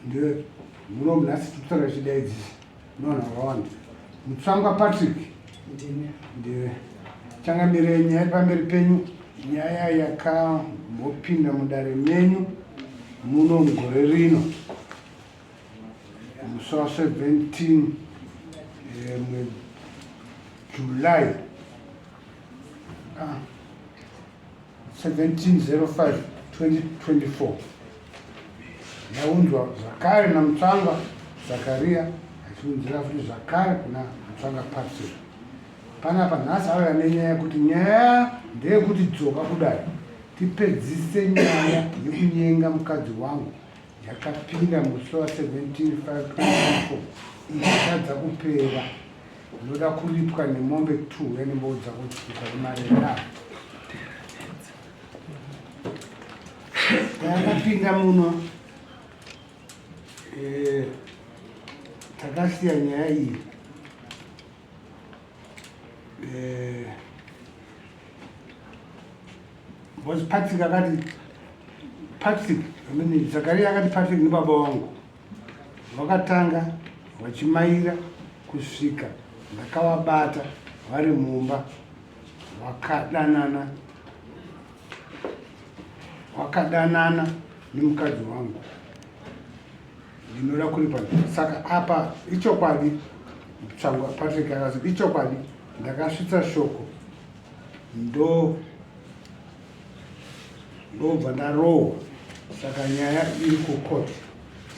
Ndiwe muno nhasi tikutaura chidaidzisa nevanhu vakawanda. Mutsvangwa Patrick. Ndini. Ndiwe. Changamire nyaya pamberi penyu nyaya yakambopinda mudare menyu muno mugore rino musi wa 17 July 1705 2024 yaunzwa zvakare naMutsvangwa Zakaria achiunzira futi zvakare kuna Mutsvangwa Patrick. Panapa nhasi auya nenyaya yekuti nyaya ndeyekuti dzoka kudai tipedzise nyaya yekunyenga mukadzi wangu yakapinda musi wa 17 5 2024 ichitadza kupera. Ndoda kuripwa nemombe 2 yanimboudza kuti kumarenda. Takapinda muno eh, takasiya nyaya iyi eh, because Patrick akati Patrick I mean Zakaria akati Patrick ndibaba wangu Vakatanga vachimaira kusvika ndakavabata vari mumba vakadanana vakadanana nemukadzi wangu ndinoda kuripa saka apa ichokwadi tsvangwa Patrick akati ichokwadi ndakasvitsa shoko ndo ndobva ndarohwa saka nyaya iri kucourt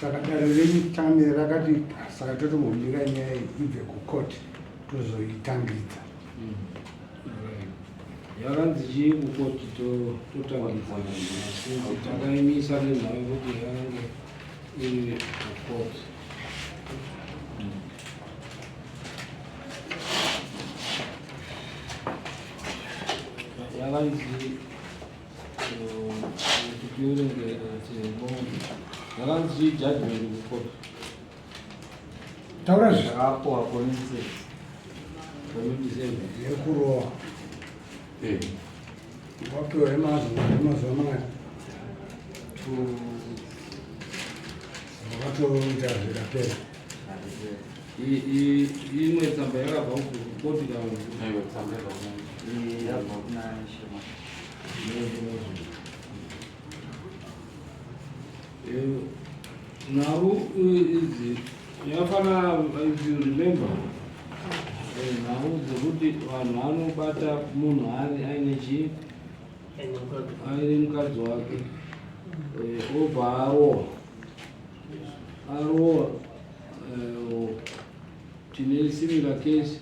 saka dare renyu changamire rakati saka totombomira nyaya iyi ibve kucourt tozoitangidza. Yakanzi chii kucourt totangidza since takaimisa nenhau yekuti yakange iri kucourt. Yakanzi yakanzi chii judgment kucourt. Taura zvako community service yekurowa wapiwa yemazuva mangani wakatoita zvikapera. Imwe tsamba yakabva kukoti kana Yabva kuna Shema. Nhau idzi yafana, if you remember, nhau dzekuti vanhu vanobata munhu ari aine chii, aine mukadzi wake, obva arohwa arohwa, tine similar case,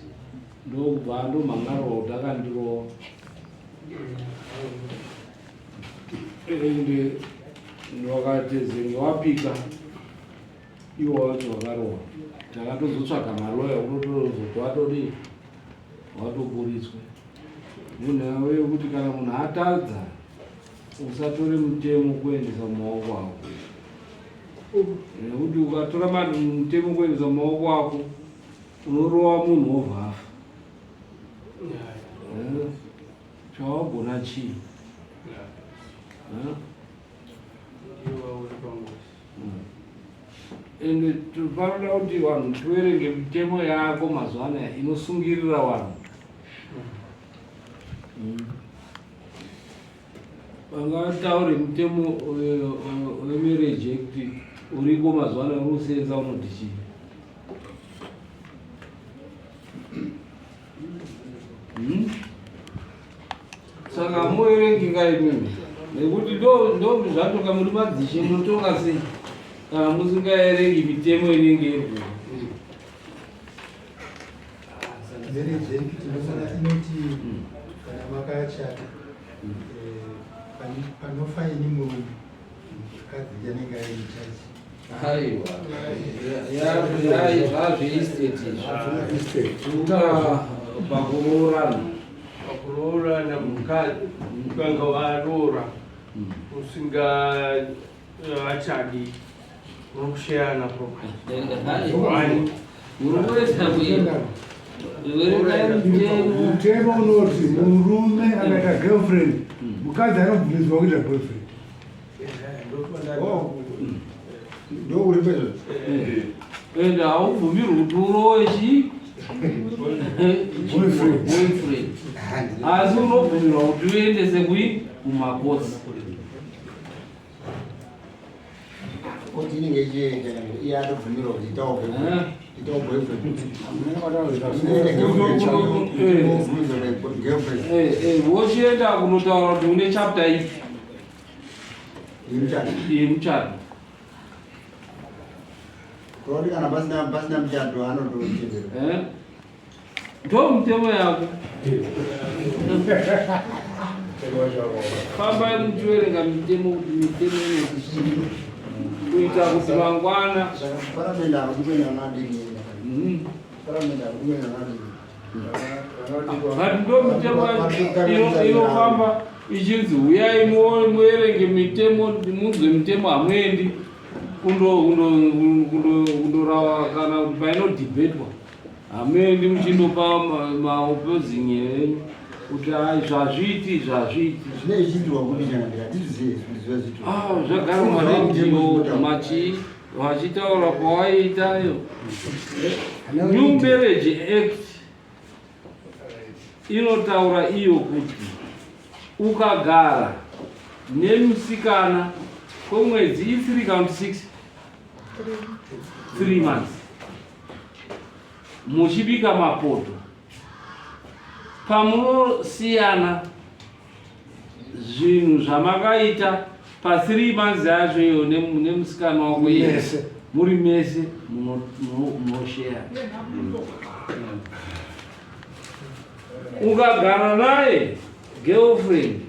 ndokubva andomhan'arwa kuti akandirowa ende wakatezenge wapika iwo wacho wakarohwa. Takatozotsvaga maloya unotozoti watodii watoburitswe munhu yekuti kana munhu atadza usatore mutemo kuendesa mumaoko ako, nekuti ukatora mutemo kuendesa mumaoko ako unorova munhu wobva afa. Chawagona chii? Ende panoda kuti vanhu tiverenge mitemo yako mazuva anaya inosungirira vanhu. Vangataure mutemo wemarriage act uriko mazuva anaya uri kusenza unoti chii? Saka muverengi ka imimi nekuti ndo zvatoka muri madzishe munotonga sei kana musingaerengi mitemo inenge iri kuno. Marriage Act inofana inoti kana makachata panofa ini murume mukadzi anenge aine chachi. Aiwa, zvazveestate izvi pakuroorana pakuroorana mukadzi ukanga waroora usinga achadi unokusheyana property. Mutemo unoti murume akaita girlfriend mukadzi anobvumidzwa kuita boyfriend. Ndouripo izvozvo. Ende haubvumirwi kuti urowe chii? Boyfriend. Boyfriend. Asi unobvumirwa kuti uendese kui kumakosi. Kuti inenge ichienda iye atobvumirwa kuti itawo boyfriend. Itawo boyfriend. Inoita girlfriend chaiyo. Inobvumirwa girlfriend. Wochienda kunotaura kuti une chapter ipi Yemuchato. Yemuchato. Kuroti kana pasina muchato anotochenjerwa. Ndo mutemo yako. Fambai muchiverenga mitemo kuti mitemo inoti chii, kuita kuti mangwana. Saka paramende haudi kuenda vanadini. Paramende haudi kuenda vanadini. But ndo mitemo inofamba ichinzi huyai muerenge mitemo, munzwe mitemo. Hamuendi kundorava kana kuti painodhibhetwa hamuendi muchindopa maopposing enyu kuti ai zvazviiti zvazviiti. Zvinenge zvichiitirwa kuti changamira hatizvizive kuti zviva zviitwa. Ah, zvagara mumaredhiyo machi vachitaura pawaiitayo. New Marriage Act inotaura iyo kuti ukagara nemusikana kwemwedzi i3 kana kuti 6, 3 months, muchibika mapoto, pamunosiyana zvinhu zvamakaita pa3 months yacho iyo nemusikana wako iye Mese. Muri mese munoshare. Ukagara naye girlfriend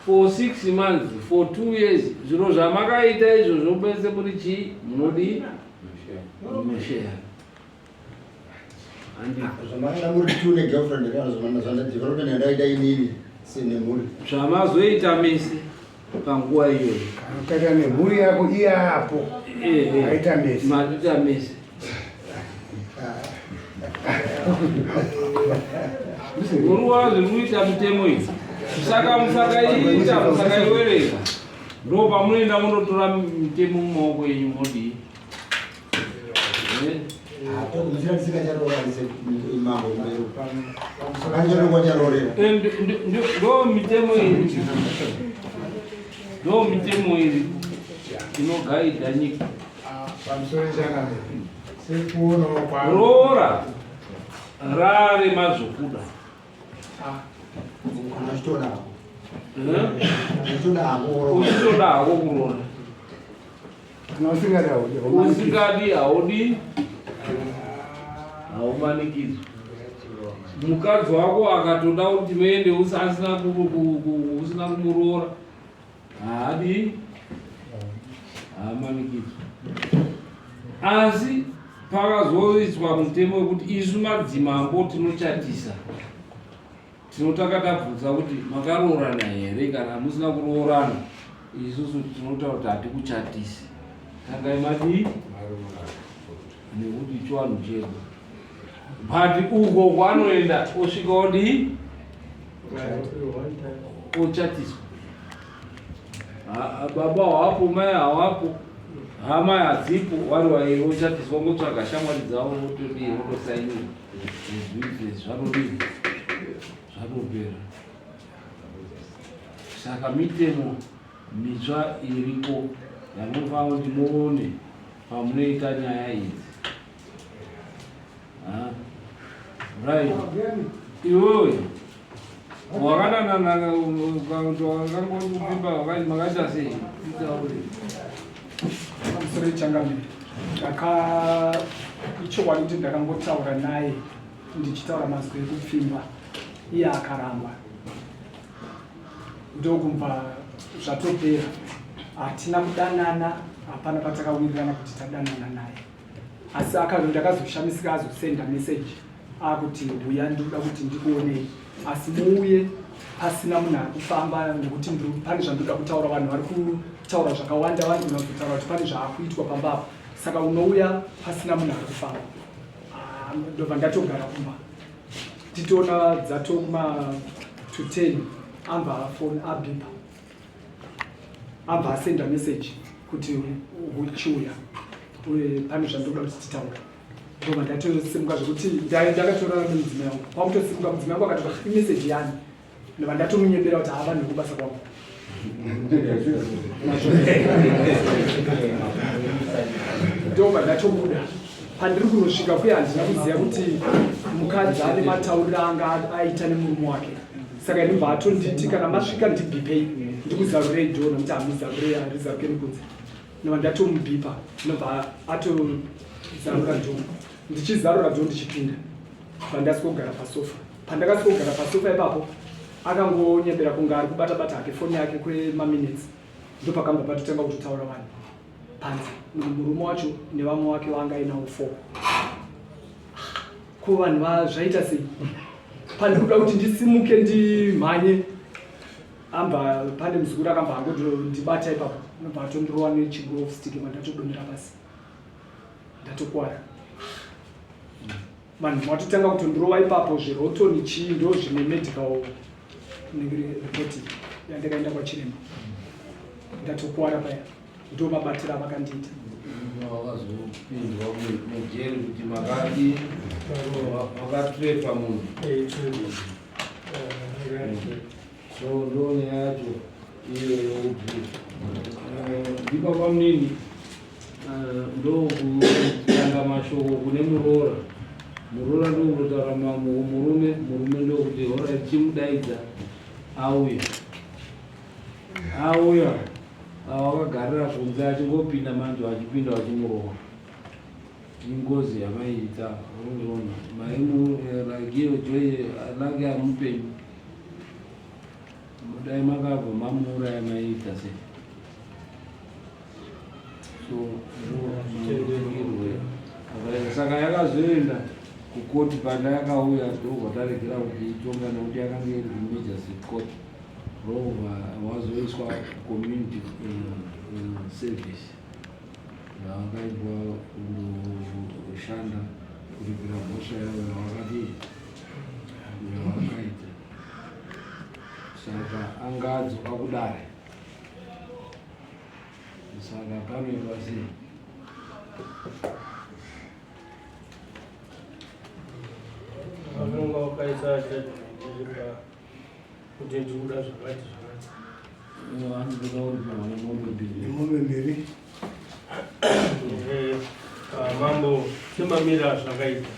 for 6 months, for 2 years, zviro zvamakaita izvozvo mese muri chii, munodii, munoshare. Handiti? Zvamakaita muri two negirlfriend kana zvana development yandaita inini senemhuri. Zvamazoita mese panguva iyoyo. Kana ukaita nemhuri yako iyapo. Maita mese. Maita mese. Muri kuona zviri kuita mitemo iyi? Saka musakaiita, musakaiwerenga, ndo pamunoenda mundotora mitemo mumaoko enyu modii. Tokumusira tisingacharoora mambo mberi. Kanjero kwacharoorera. Ndo mitemo iri, ndo mitemo iri inogaidha nyika. Pamusoro changamire, sekuonawo kwangu. Roora rare mazvokuda. Unachitoda hako. Eh? Unachitoda hako kuroora. Uchitoda hako kuroora. Kana usingadi haudi. Usingadi haudi, haumanikidzwi. Mukadzi wako akatoda kuti muende asina usina kumuroora, haadi, haamanikidzwi. Asi pakazoiswa mutemo wekuti isu madzimambo tinochatisa, tinotanga tabvunza kuti makaroorana here. Kana musina kuroorana, isusu tinotaura kuti hatikuchatisi, tangai madii, nekuti chiwanhu chedu. But uko kwanoenda osvika odii, ochatiswa. Baba hawapo, mai hawapo, hama hadzipo, vari vairi ochatiswa, ngotsvaga shamwari dzavo, votodii, votosainiwa zviite, zvanodii, zvanopera. Saka mitemo mitsva iriko yamunofanira kuti muone pamunoita nyaya idzi. Ah, right, iwewe wakananana kuti wakangopimba, makaita sei? Itaure. Pamusoro changamire, ndaka ichokwadi kuti ndakangotaura naye ndichitaura mazwi ekupfimba, iye akaramba, ndokubva zvatopera. Hatina kudanana, hapana patakawirirana kuti tadanana naye. Asi ndakazoshamisika azosenda message akuti uya, ndinoda kuti ndikuonei, asi muuye pasina munhu ari kufamba, nekuti pane zvandoda kutaura. Vanhu vari kutaura zvakawanda, vanogona kuzotaura kuti pane zvaakuitwa pamba apa, saka unouya pasina munhu ari kufamba. Ah, ndobva ndatogara kumba, titoona dzatokuma to 10, ambva afoni abhipa, abva asenda message kuti uchiuya. Uye pane zvandoda kuti titaure. Ndobva ndatosimuka zvekuti ndakatorana nemudzimai wangu. Kwakutosimuka mudzimai wangu akati imeseji yani. Ndobva ndatomunyebera kuti haa vanhu vekubasa kwangu. Ndobva ndatobuda. Pandiri kunosvika kuya handina kuziva kuti mukadzi ane matauriro anga aita nemurume wake. Saka inobva atonditi kana masvika ndibhipei ndikuzarurei dhoo nokuti hamuzarurei harizaruke nekunze. Ndobva ndatomubhipa ndobva atozarura dhoo. Ndichizarura dhoo ndichipinda. Pandaswogara pasofa. Pandakaswogara pasofa ipapo akangonyebera kunge ari kubata bata hake foni yake kwemaminutes ndopakamba patotanga kutotaura vanhu panze murume wacho nevamwe wake vanga ainawo four ko vanhu zvaita sei pandikuda kuti ndisimuke ndimhanye amba pane muzukuru akamba angondibata ipapo nobva atondirova nechigolf stick mandatodonera pasi ndatokwara vanhu matotanga kutondirova ipapo zverotoni chii ndo zvine medical report yandakaenda kwachiremba ndatokwara paya ndo mabatiro avakandiita wakazopindwa mujeri kuti makadi makatrepa munhu so ndo nyaya yacho iyoyo kuti ndibaba munini ndokutanga mashoko kune muroora muroora ndokutotaura murume murume ndokuti hora chimudaidza auya auya awakagarira kunze achingopinda manje vachipinda vachimuroora ingozi yamaiita unoona maimu like iyo joy lake amupenyu dai makabva mamuuraya maiita sei so ndomatongerwe saka yakazoenda kukoti panda yakauya ndobva taregera kuti itonga nekuti yakanga iri kumagistrate court ndobva wazoiswa community service yawakaitwa kundoshanda kuripira mhosva yavo yawakadii yawakaita saka anga adzoka kudare saka panoitwa sei Vanonga wakaisa judgment iri pa kuti ndikuda zvakati zvakati. Vanotoda kuripirwa nemombe mbiri. Mombe mbiri. Eh, ah, mambo semamira azvakaita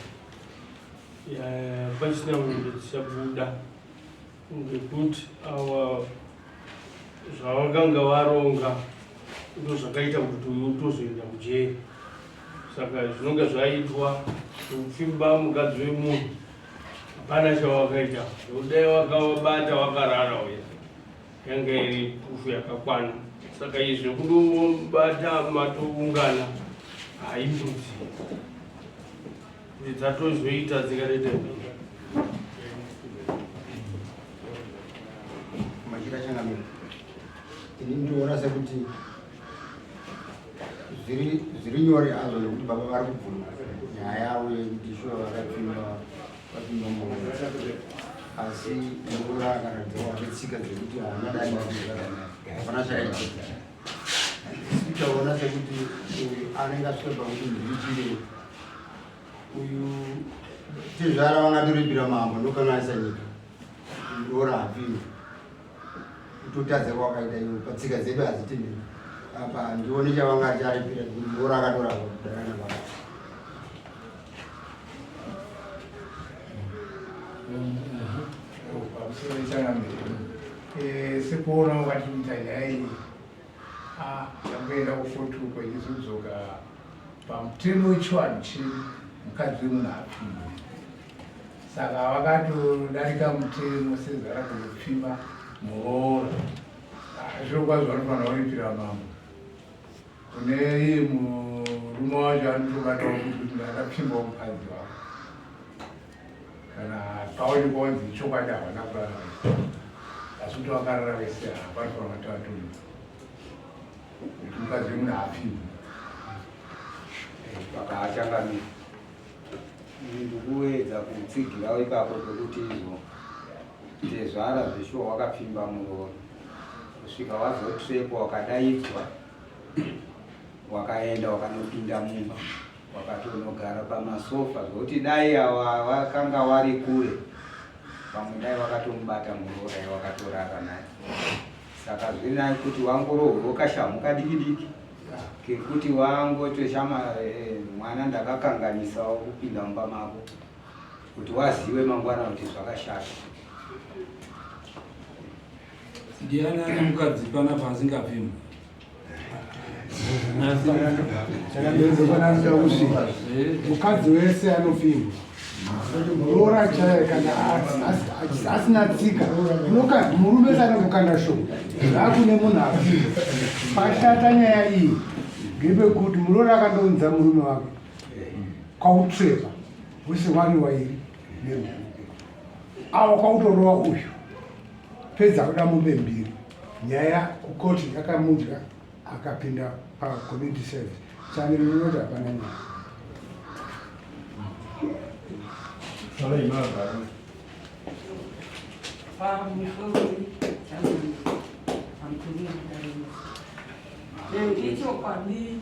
pachisina mombe dzichabuda ngekuti awa zvavakanga varonga ndozvakaita kuti uyu utozoenda kujeri saka zvinonga zvaitwa kupfimba mukadzi wemunhu hapana chawakaita dai wakavabata wakarara uya yanga iri pufu yakakwana saka izvi kundobata matoungana haimbudzi kuti dzatozoita dzikatoita machira changamire ini ndinoona sekuti zviri nyore hazvo nekuti baba vari kubvuma nyaya yavo yekuti shuwa vakapfimba vapfimba muroora asi muroora akaratidza wake tsika dzekuti haana dani hapana chakaitika Tichaona sekuti uyu anenge asvika pakuti ndirichire uyu tezvara vangatoripira mambo ndokanganisa nyika roora hapini kutotadza kwakaita iwe patsika dzedu hadzitenderi apa handioni chavanga acharipira kuti roora akatorapa kudarana baba Pamusoro changamire sekuona kwatinoita nyaya iyi Ah, ndamboenda kufoti uko ichizodzoka pamutemo wechivanhu chedu mukadzi wemunhu apfimwe saka vakatodarika mutemo sezara kunopfima muroora ah, zviro kwazvo vanofanira kuripira mambo kune iye murume wacho anotobatawo kuti ndakapfimbawo mukadzi wako kana paonekwa kunzi chokwadi havana kurara vese asi kuti vakarara vese hapanofanira kuti vatonge kuti mukadzi wemunhu haapfimbi vakaachangamira ndikuedza kutsigirawo ipapo pekuti izvo tezvara zveshuwa wakapfimba muroora kusvika wazotrepwa wakadaidzwa. Wakaenda wakanopinda mumba wakatonogara pamasofa zvekuti dai awa wakanga wari kure pamwe dai wakatomubata muroora wakatorara naye. Saka zviri nani kuti wangorohwewo kashamhu kadiki diki kekuti wangotoshama eh, mwana ndakakanganisawo kupinda mumba mako kuti waziwe mangwana kuti zvakashata. Ndiani ane mukadzi panapa asingapfimbi? Mukadzi wese anopfimbwa. Muroora chaiye kana asina tsika murume wese anongokanda shoko zvakune munhu apfimbwa. Pashata nyaya iyi ngepekuti muroora akandounza murume wake kwautrepa wese wari wairi nerume awa kwautorowa uyu pedza kuda mombe mbiri nyaya kukoti yakamudya akapinda pacommunity service chani rinoti hapana nyaya. Ichokwadi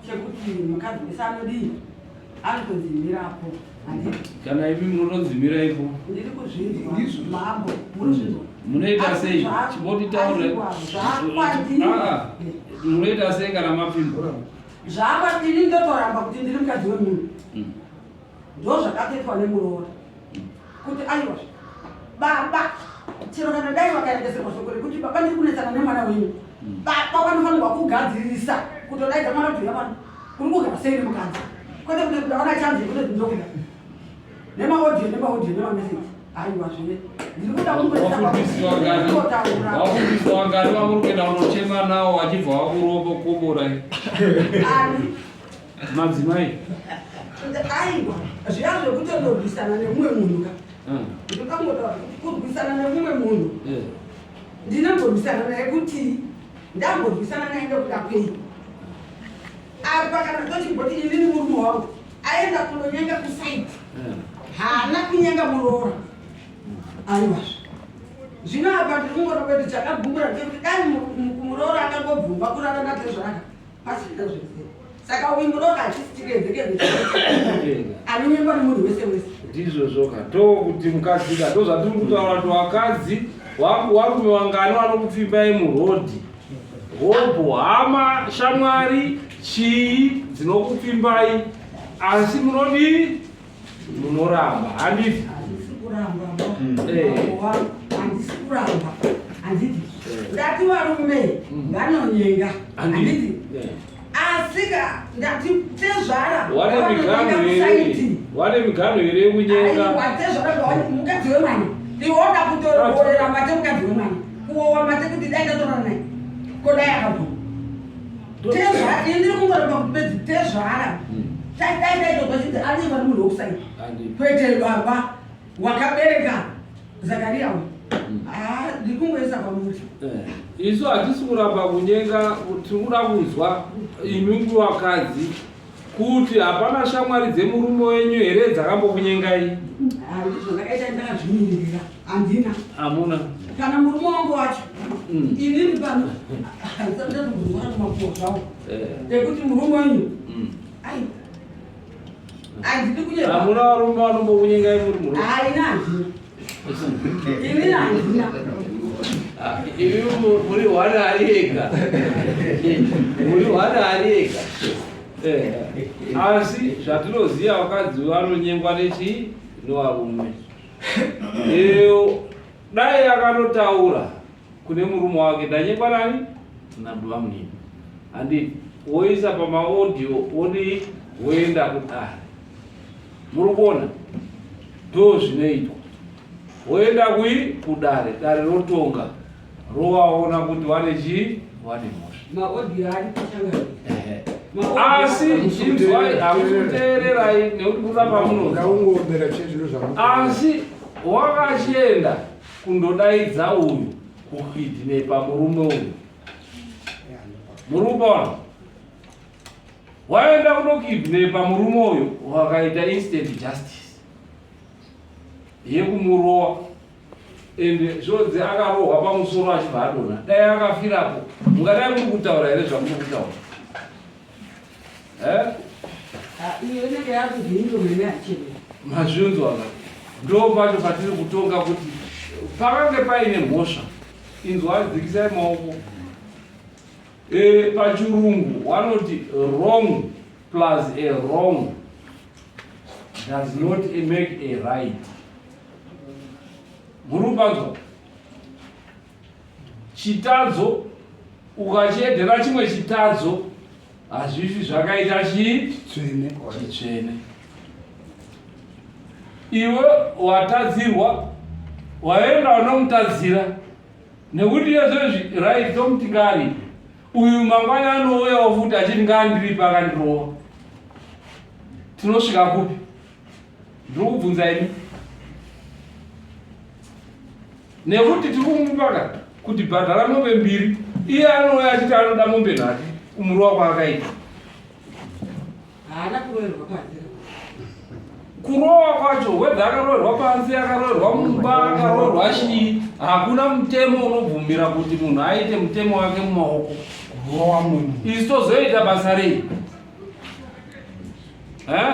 chekuti mukadzi wese anodii anotonzi mirapo handiti? Kana imi munotonzi miraipo. Ndiri kuzvinzwa mambo, muri kuzvinzwa. Munoita sei? Chimbotitaurira. Zvakwandiri. Ah, munoita sei kana mapfimbwa? Zvakwandiri ndotoramba kuti ndiri mukadzi wemunhu. Ndozvakatoitwa nemuroora. Kuti aiwa baba chero kana dai vakaendeserwa shoko rekuti baba ndiri kunetsana nemwana wenyu. Baba vanofanirwa kugadzirisa kutodaidza mwana kuti uya pano. Uri kugara sei nemukadzi? Kwete kuti ndaona chance yekuti ndinokuda. Nemaaudio nemaaudio nemamessage. Aiwa zvine. Ndiri kuda Wafundisi wangani? kungotaura. Wafundisi wangani vamuri kuenda kunochema nawo vachibva vakurova kobora? Ani? Madzimai. Aiwa, zviya zvekutondorwisana nemumwe munhu ka. Ndinoda kungotaura kuti kurwisana nemumwe munhu. Ndinomborwisana naye kuti ndamborwisana naye ndokuda kwei. Apa kana tochimboti inini murume wangu aenda kunonyenga kusaiti. Haana kunyenga muroora. Aiwa. Zvino apa ndiri kungoda kuti chakagumbura ndechekuti dai muroora akangobvuma kurara natezvara pasina zvese. Saka uyu muroora hachisi chikenze kenze anonyengwa nemunhu wese wese. Ndizvozvo ka ndokuti mukadzi ka ndozvatiri kutaura kuti vakadzi warume wangani vanokupfimbai murodhi hobho hama shamwari chii dzinokupfimbai asi munodii munoramba handiti? Handisi kuramba handisi kuramba handiti ndati varume vanonyenga handiti asika ndati tezvara wane miganhu here wane miganhu here yekunyenga? Aiwa tezvara mukadzi wemwana iwoda kutororera mate mukadzi wemwana kuwowa mate kuti dai ndatorana naye ko dai akabvuma tezvara ini ndiri kungoramba kuti bedzi tezvara dai dai ndaitozwa chinzi anyepa nemunhu wekusaidi kwete baba wakabereka Zakaria uyu. Ah, ndiri kungoisa kwamuri. Isu hatisi kuramba kunyenga, tiri kuda kunzwa imi vakadzi kuti hapana shamwari dzemurume wenyu here dzakambokunyengai? Ah, ndizvo ndakaita ndakazvimirira. Handina. Hamuna. Kana murume wangu wacho. Inini pano. Ndatombozwa makuwa zvawo. Ekuti murume wenyu. Ai. Handidi kunyepa. Hamuna varume vanombokunyengai muri murume? Haina, handina. Inini handina. Ah, imi muri hwana ari ega. Muri hwana ari ega. Asi zvatinoziva vakadzi vanonyengwa nechii? Nevarume. Eyo dai akanotaura kune murume wake ndanyengwa nani? Nababa munini. Handiti woisa pamaaudio wodii woenda kudare. Muri kuona? Ndo zvinoitwa. Woenda kui kudare, dare rotonga. Rowaona kuti wane chii? Wane mhosva. Maaudio ari kushanga. Asi inzwai, hamusi kuteererai nekuti kuda pamunonzwa. Ndaungoomera chete ndozvamu. Asi wakachienda kundodaidza uyu kukidnepa murume uyu. Muri kuona? Waenda kunokidnepa murume uyu wakaita instant justice yekumurowa ende zvonzi akarohwa pamusoro achibva adonha. Dai akafirapo mungadai muri kutaura here zvamuri kutaura? Eh? Iyo inenge yakuzi Mazvinzwa ka? Ndo pacho patiri kutonga kuti pakange paine mhosva. Inzwa dzikisai maoko. E, pachirungu wanoti wrong plus a wrong does not make a right. Muri kupanzwa? Chitadzo ukachiedhera chimwe chitadzo hazvifi zvakaita chii? Chitsvene. Chitsvene. Iwe watadzirwa waenda unomutadzira nekuti iyezvezvi right tomuti ngaaripe uyu mangwana anouyawo futi achiti ngaandiripe akandirova tinosvika kupi ndiri kubvunza imi nekuti tiri kumupaka kuti bhadhara mombe mbiri iye anouya achiti anoda mombe nhatu kumurova kwaakaita haana kuroverwa panze kurowa kwacho wedha akaroverwa panze akaroverwa mumba akaroverwa chii hakuna mutemo unobvumira kuti munhu aite mutemo wake mumaoko Kurowa munhu. isu tozoita basa rei Eh?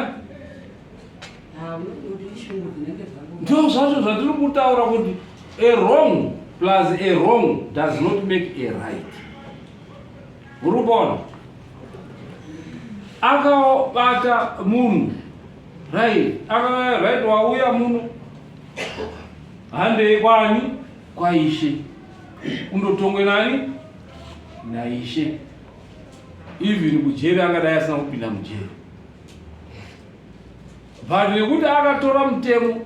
Ndo zvacho zvatiri kutaura kuti a wrong plus a wrong does not make a right. Uri kuona? Akabata munhu right, akauya right wauya muno handei kwani kwaishe undotongwe nani naishe even kujeri angadai asina kupinda mujeri but nekuti akatora mutemo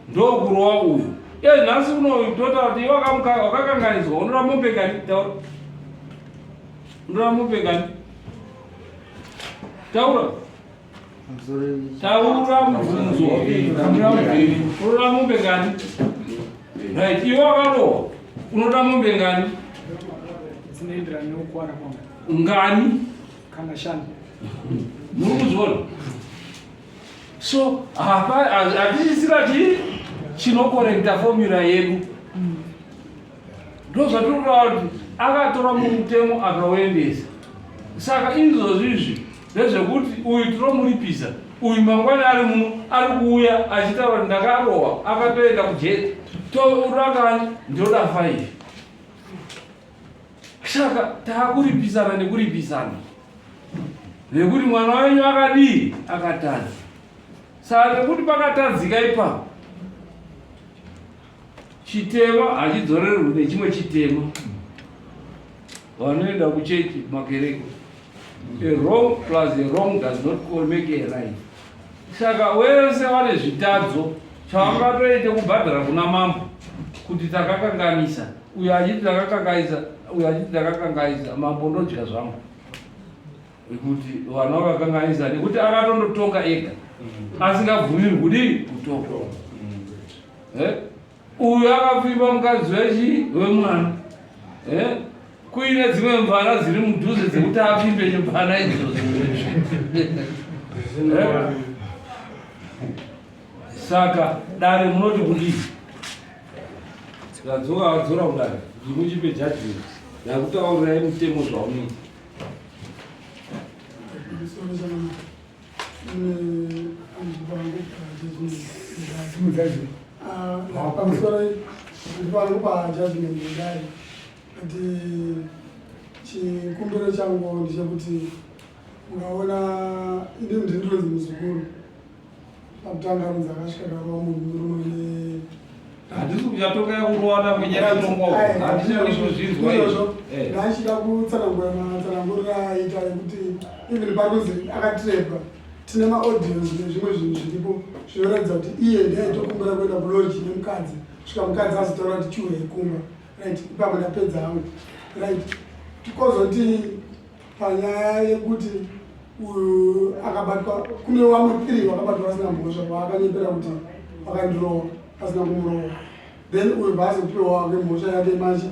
ndokurowa uyu e nhasi unoyu totaura kuti iwe wakakanganiswa unoda mombe kani taura unoda mombe kani taura taura mubvunzo unoda mombe ngani right iwe wakarohwa unoda mombe ngani dzinoenderana nekukwara kwangu ngani kana shanu muri kuzviona so hatichisira chii chinokorekta formula yedu ndo zvatiri kutaura kuti akatora mumutemo akauendesa saka izvozvi izvi ndezvekuti uyu tinomuripisa uyu mangwana ari muno ari kuuya achitaura kuti ndakarohwa akatoenda kujeri torakani ndinoda faivi Saka taakuripisana nekuripisana nekuti mwana wenyu akadii akatadza. Saka nekuti pakatadzika ipapo chitema hachidzorerwi nechimwe chitema. Vanoenda kuchechi makereke a wrong plus a wrong does not make a right. Saka wese vane zvitadzo chavangatoite kubhadhara kuna mambo kuti takakanganisa uyo achiti ndakakangaisa uyo achiti ndakakangaisa mambo ndodya zvangu kuti vana vakakanganisa nekuti akatondotonga ega asingabvumirwi kudii kutonga eh? uyu akapfimba mukadzi wechi wemwana eh? kuine dzimwe mvana dziri mudhuze dzekuti apfimbe chimvana idzodzo eh? Saka dare munoti kudii? Radzoka vadzora kudare kuti muchipe judgment yakutaurirai mutemo zvaunoita. Pamusoro pangu pajudgment yedare kuti chikumbiro changu ndechekuti ukaona ini ndinonzi muzukuru Pakutanga anonzi akasvika akarova munhu murume ne handisi kuchatonga yakurowana kwenyaya handisi izvozvo eh. ndachida kutsanangura matsananguriro aita ekuti even pakunzi akatirepa tine maaudios nezvimwe zvinhu zviripo zvinoratidza kuti iye ndiye aitokumbira kuenda kuloji nemukadzi svika mukadzi azotaura kuti chiuya ikumba right ipapo ndapedza hangu right tikozoti Panyaya yekuti uyu akabatwa, kune vamwe three vakabatwa vasina mhosva vaakanyepera kuti vakandirova vasina kumurova, then uyu bvaazopiwa wake mhosva yake manje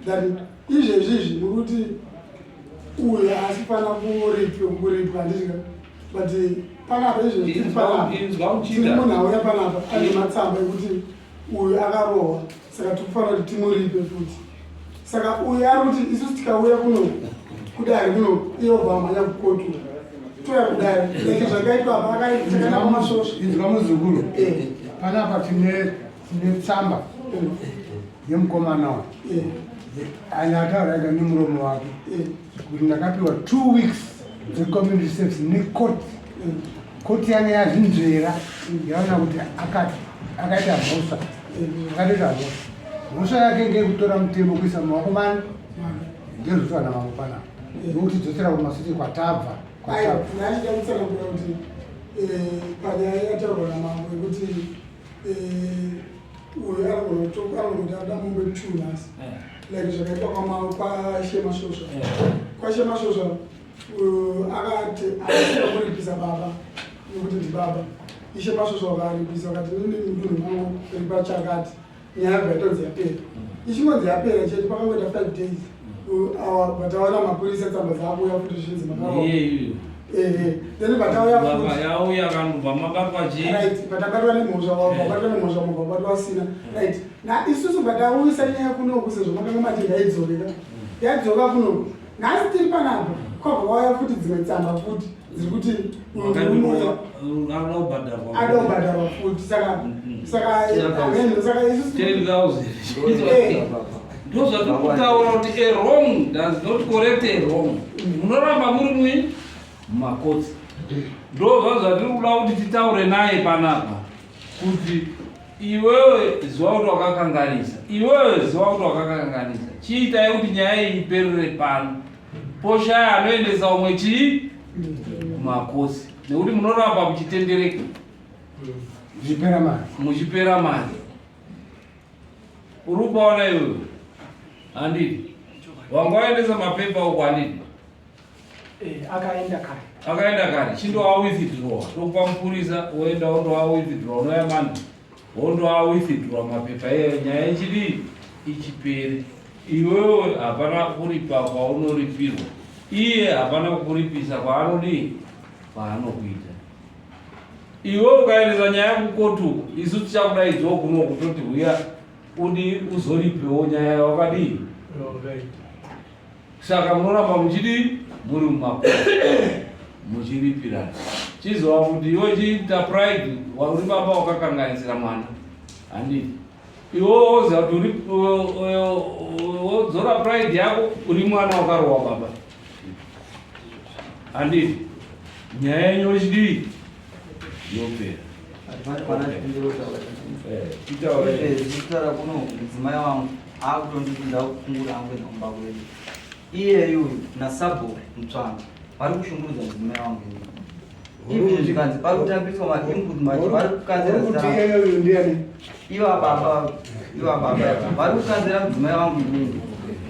that izvezvi izvi muri kuti uyu haasi kufanira kuripwa kuripwa handiti but panapa izvezvi tiri panapa tiri munhu auya panapa ane matsamba ekuti uyu akarohwa saka tikufanira kuti timuripe futi saka uyu ari kuti isusu tikauya kuno kudare kuno iye obva amhanya kukotu Toya kudare like zvakaitwa apa akaitana pamasvosva. Inzwa muzukuru. Panapa tine tine tsamba yemukomana uyu. Ane ataura ega nemuromo wake kuti ndakapiwa 2 weeks dzecommunity service necourt. Court yange yazvinzvera yaona kuti akati akaita mhosva. Akatoita mhosva. Mhosva yake ngeyekutora mutemo kuisa mumaoko mani ndezvekuti vana mambo panapa. Nokutidzosera kumasese kwatabva. Kwatabva. Ndachida kutsanangura kuti panyaya yataurwa namambo yekuti uyu anogona kuti ada mombe two nhasi like zvakaitwa kwashe Masvosva. Kwashe Masvosva akati asina kuripisa baba nekuti ndibaba. Ishe Masvosva vakaripisa vakati nini mudunhu mangu ripa chakati, nyaya yabva yatonzi yapera. Ichingonzi yapera chete, pakangoita 5 days vataona mapurisa tsamba dzakuuya futi zvinzi makarohwa. Ehe, then vatauya futi yauya kanobva mabatwa chii? Right, vatabatwa nemhosva, vabatwa nemhosva, mubva vabatwa vasina. Right, na isusu vatauyisa nyaya kunoku sezvo makanga mati ngaidzokeka, yadzoka kunoku. Nhasi tiri panapa, kwabva kwauya futi dzimwe tsamba futi dziri kuti anoda kubhadharwa, ada kubhadharwa futi. Saka saka amen, saka isusu 10,000. Ndo zvatiri kutaura kuti a wrong does not correct a wrong. Munoramba muri mui mumakotsi. Ndo zva zvatiri kuda kuti titaure naye panapa kuti iwewe ziva kuti wakakanganisa, iwewe ziva kuti wakakanganisa, chiitai kuti nyaya iyi iperere pano. Poshaya anoendesa umwe chii kumakosi, nekuti munoramba muchitendereka muchipera mari, muchipera mari. Uri kupaona iwewe, handiti wanga waendesa mapepa uko, handiti? Akaenda kare. Akaenda kare. Chindoa withdraw, tokupa mupurisa, woenda wondoa withdraw, unoya mani wondoa withdraw mapepa iyayo, nyaya ichidii ichipere. Iwewe hapana kuripa kwaunoripirwa, iye hapana kukuripisa kwaanodii kwaanokuita. Iwe ukaendesa nyaya kukoti uku, isu tichakudaidzawo kuno kutoti huya udi uzoripewo nyaya yakadii. Saka munoramba muchidii muri mumakoti muchiripirana. Chizova kuti iwe chiita pride, uri baba wakakanganisira mwana, handiti? Iwe woziva kuti uri wodzora pride yako, uri mwana wakarowa baba, handiti? Nyaya yenyu yochidii yopera. Chitaura kuno, mudzimai wangu akutonditi ndakukungura angu enda kumba kwedu. Iyeyu uyu nasabhuku Mutsvanga vari kushungurudza mudzimai wangu inini. Even zvikanzi pari kutambiswa mainput macho, vari kukanzera Uri kuti iyeyu ndiani? Iva baba, iva baba vari kukanzera mudzimai wangu inini.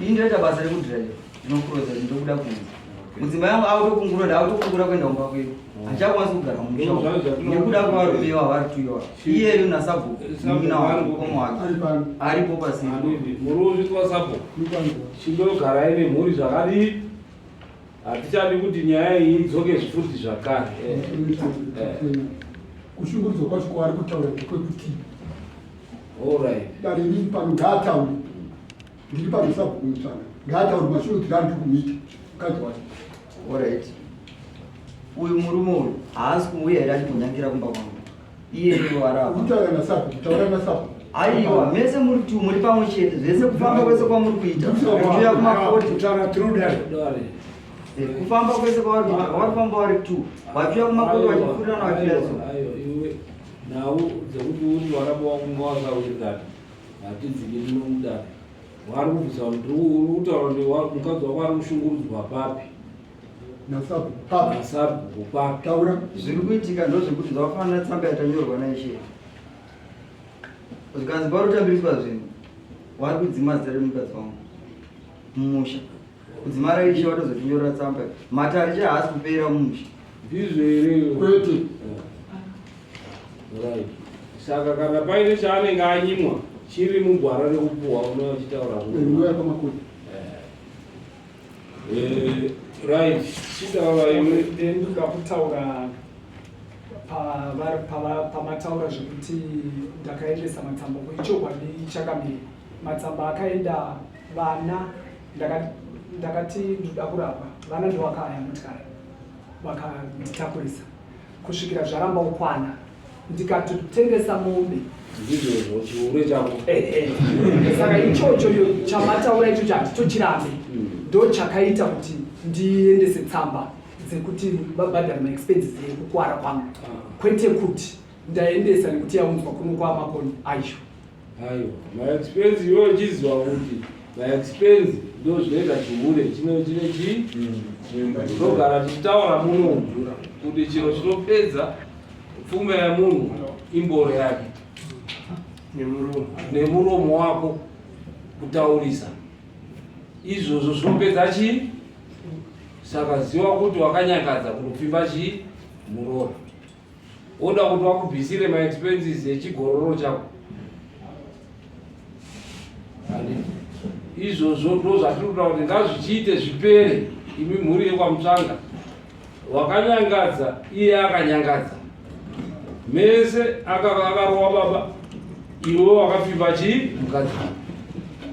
Ini ndoita basa rekudhiraivha, ndinokuroza, ndinobuda kunze. Mudzimai wangu autokungura, ndautokungura kuenda kumba kwedu, handichakwanisi kugara mumusha umu nekuda kwevarume ivava vari tuiwa. Iyeyu nasabhuku munin'ina wake, mukoma wake aripo pasina. Muri kuzvitwa sabhuku, chindogarai nemhuri zvakadii, hatichadi kuti nyaya iyi idzoke futi zvakare. Kushungurudzwa kwacho kwaari kutaura ndekwekuti Alright. Dare riri pano, ngaataure. Ndiri pano, sabhuku Mutsvanga, ngaataure mashungurudziro andiri kumuita mukadzi wacho. Alright. Uyu murume uyu haasi kuuya here achimbonyangira kumba kwangu? Iyeyu arapa. Kutaura nasabhuku, taura nasabhuku. Aiwa, mese muri tu muri pamwe chete, zvese kufamba kwese kwamuri kuita. Kuuya kumakoti. Kutaura through dare. Kufamba kwese kwavari kuita, vari kufamba vari tu. Vachiuya kumakoti vachifurirana vachiita so. Aiwa, iwe nhau dzekuti uri waramba wakunga wakawirirana hatidziki muno mudare. Vari kubvisa kuti uri kutaura kuti mukadzi wako ari kushungurudzwa papi? Nasabhuku papi? Nasabhuku papi? Taura. Zviri kuitika ndozvekuti zvakafanana tsamba yatanyorwa naishe. Zvikanzi pari kutambiriswa zvinhu, vari kudzima zita remukadzi wangu mumusha. Kudzima raishe vatozotinyorera tsamba. Matare che haasi kupera mumusha. Ndizvo here? Kwete. Right. Saka kana paine chaanenge anyimwa chiri mugwara rekupuhwa, unouya uchitaura kuno. Nguva yapamakoti. Right, chitaura iwe. Ndoda kutaura pamataura zvekuti ndakaendesa matsamba kuichokwadi chakamira. Matsamba akaenda, vana ndakati ndoda kurapwa, vana ndovakaya motikari. Vakanditakurisa kusvikira zvaramba kukwana ndikatotengesa mombe. Ndizvozvo chihure chako. Saka ichocho chamataura ichocho handitochirambe. Ndo chakaita kuti ndiendese tsamba dzekuti vabhadhare maexpenses ekukwara kwangu, kwete kuti ndaendesa nekuti yaunzwa kuno kwaMakoni ayo. Aiwa, maexpense iwe uchiziva kuti maexpense ndo zvinoita chihure chino chine chii, tinogara tichitaura muno kuti chiro chinopedza pfuma yemunhu imboro yake nemuromo wako kutaurisa, izvozvo zvinopedza chii. Saka ziva kuti wakanyangadza kunopfimba chii muroora, woda kuti wakubvisire maexpenses echigororo chako. Handiti izvozvo ndo zvatiri kutaura kuti ngazvichiite zvipere. Imi mhuri yekwaMutsvanga, wakanyangadza iye akanyangadza mese, akarova baba, iwe wakapfimba chii mukadzi,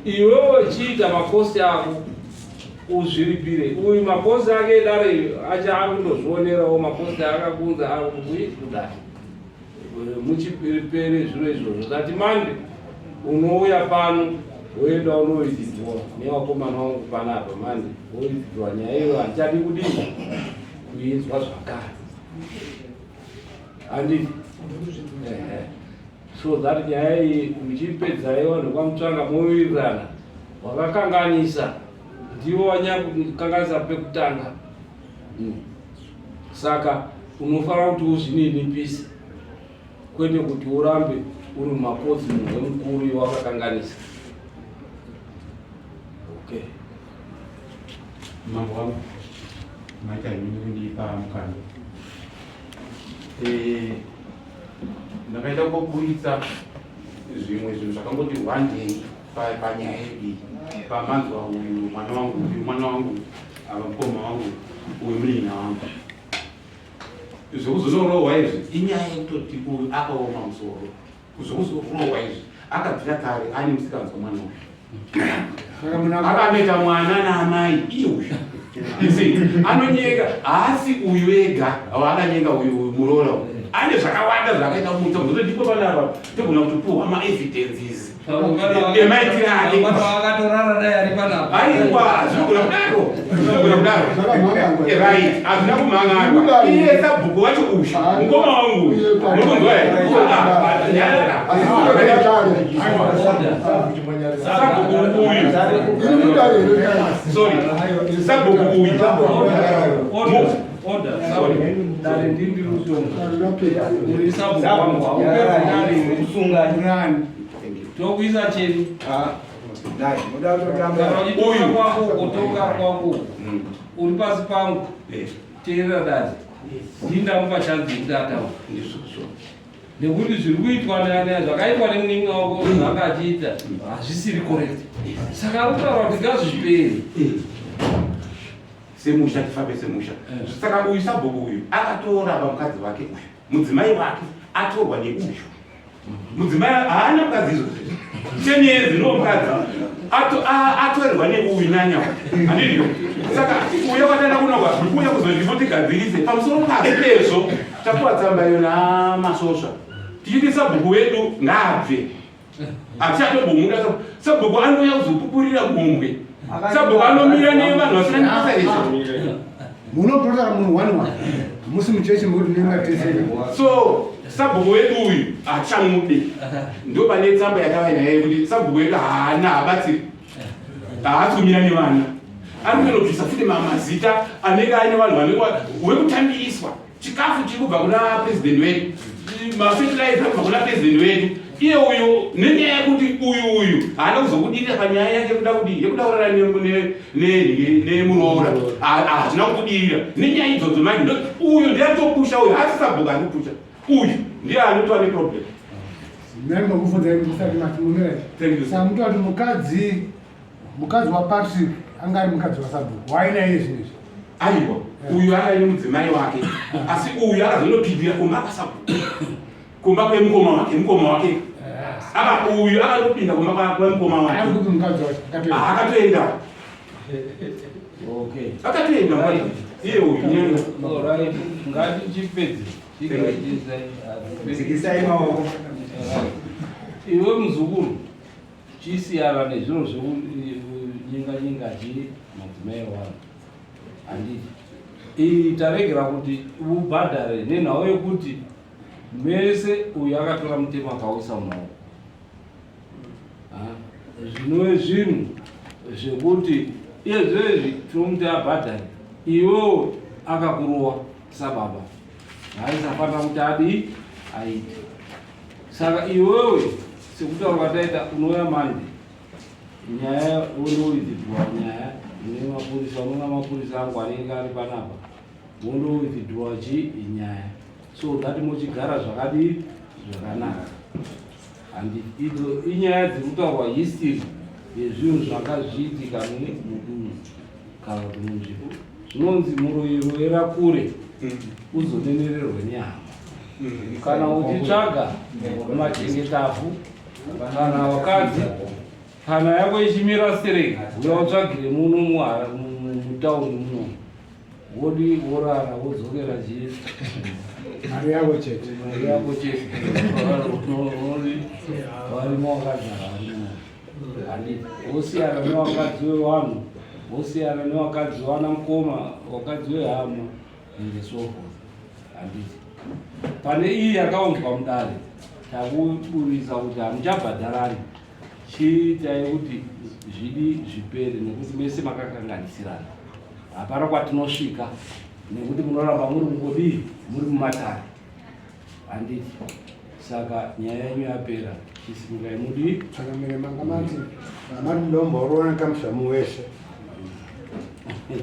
iwewe chiita macosts ako uzviripire. Uyu macosts ake edare acha ari kundozvionerawo macosts akakunza ari kudare, muchipere zviro izvozvo. Tati mande unouya pano woenda unoidzwa nevakomana vangu panapa, mande woidzwa nyaya iyo, handichadi kudii kuinzwa zvakare, handiti? So that nyaya iyi muchipedzai vanhu kwaMutsvanga mowirirana. Wakakanganisa ndiwo wanyanya kukanganisa pekutanga. Saka unofanira kuti uzvininipise, kwete kuti urambe uri mumakodzi munhu wemukuru iwe wakakanganisa. Okay. Mambo wangu, maita henyu kundipa mukana. Ndakaita kuburitsa zvimwe zvinhu zvakangoti one day panyaya yedu iyi, pamanzwa uyu mwana wangu, uyu mwana wangu, ava mukoma wangu, uyu munin'ina wangu. Zvekuzonorohwa izvi inyaya yekutoti uyu akaoma musoro. Zvekuzorohwa izvi akabvira kare ane musikanzwa mwana uyu akanoita mwana naamai iye uyu. You see, anonyenga, haasi uyu ega waananyenga uyu muroora uyu. Ane zvakawanda zvaakaita mutsa kuzoto ndipo panapa togona kutopuhwa maevidences emaitiro ake. Akatorara naye ari panapa. Aiwa, zvinogona kudaro, zvinogona kudaro. Right, hazvina kumhan'arwa. Iye sabhuku wacho uyu mukoma wangu uyu, munokunzwa here? Sabhuku uyu, sorry, sabhuku uyu. Order, sorry. Dare ndiri rutongo. Uri sabhuku wangu, haupedzi dare iwe. Tokuisa cheni. Kana uchitonga kwako ugotonga kwako uri pasi pangu, teerera dare. Ndini ndamupa chance yekuti ataure nekuti zviri kuitwa zvakaitwa nemunin'ina wako zvanga achiita hazvisiri correct, saka ari kutaura kuti ngazvipere. Semusha tifambe semusha. Saka uyu sabhuku uyu akatoramba mukadzi wake uyu, mudzimai wake atorwa neuyu mudzimai, haana mukadzi izvozvo, 10 years no mukadzi. Atorerwa neuyu nanya, handidyo? Saka uya kwataenda kunogwa kuuya kuzondifo tigadzirise pamusoro pezvo tapuwa tsamba iyo naMasvosva tichiti sabhuku wedu ngaabve, hatichatobomuda. Sabhuku anouya kuzopupurira gombwe, sabhuku anomira nevanhu vasina nebasa izvo. Munopotera munhu one one musi muchechi mekuti munenge teseka. So sabhuku wedu uyu hatichamudi, ndo pane tsamba yakava naye yekuti sabhuku wedu haana, habatsiri, haasi kumira nevana, ari kutonobvisa futi mazita anenge aine vanhu vanenge wekutambiriswa chikafu chiri kubva kuna president wedu, mafertilizer kubva kuna president wedu. Iye uyu nenyaya yekuti uyu haana kuzobudirira panyaya yake yekuda kudii, yekuda kurara nemuroora, hazvina kubudirira nenyaya idzodzo. Manje uyu ndiye atopusha, uyu haasi sabhuku ari kupusha, uyu ndiye anotova neproblem. Ndaimbokubvunzai musati mati mumira. Thank you. Saka mutoti mukadzi waPatrick anga ari mukadzi wasabhuku waina iye zvinezvi? Aiwa, uyu anga aine mudzimai wake, asi uyu akazondopindira kumba kwasabhuku, kumba kwemukoma wake, mukoma wake aka uyu akandopinda kumba kwemukoma wake. Ari kuti mukadzi wacho akatoenda? Ah, akatoenda. Okay. Akatoenda mukadzi. Iye uyu nyanga. Alright, ngatichipedze. Dzikisai maoko. Iwe muzukuru, chisiyana nezviro zvekunyenga nyenga chi madzimai evanhu. Handiti. Iyi taregera kuti ubhadhare nenhau yekuti mese uyu akatora mutemo akauisa mumaoko. Zvinove zvinhu zvekuti iye zvezvi tinomuti abhadhare iwewo akakurowa sababa haisafanira kuti adii aite saka iwewe sekutaura kwataita unouya manje nyaya wonowithdraw nyaya ine mapurisa unoona mapurisa angu anenge ari panapa wondowithdraw chi nyaya so that mochigara zvakadii zvakanaka and idzo inyaya dziri kutaurwa history yezvinhu zvanga zvichiitika mudunhu kana kuti munzvimbo zvinonzi muroyi royera kure uzonenererwe nehama kana uchitsvaga machengetafu kana wakadzi kana yako ichimira stereki uya utsvagire muno mutauni muno wodi worara wodzokera chii mari yako chete mari yako chete varimo wakazara varimo handiti wosiyana newakadzi wevanhu wosiyana newakadzi wana mukoma wakadzi wehama and so forth handiti pane iyi yakaunzwa mudare takuburitsa kuti hamuchabhadharani Chiitai kuti zvidi zvipere nekuti mese makakanganisirana. Hapana kwatinosvika nekuti munoramba muri kungodii muri mumatare. Handiti. Saka nyaya yenyu yapera. Chisimukai mudii. Changamire manga mati mari mudomborona kamushamu wese. Yeah,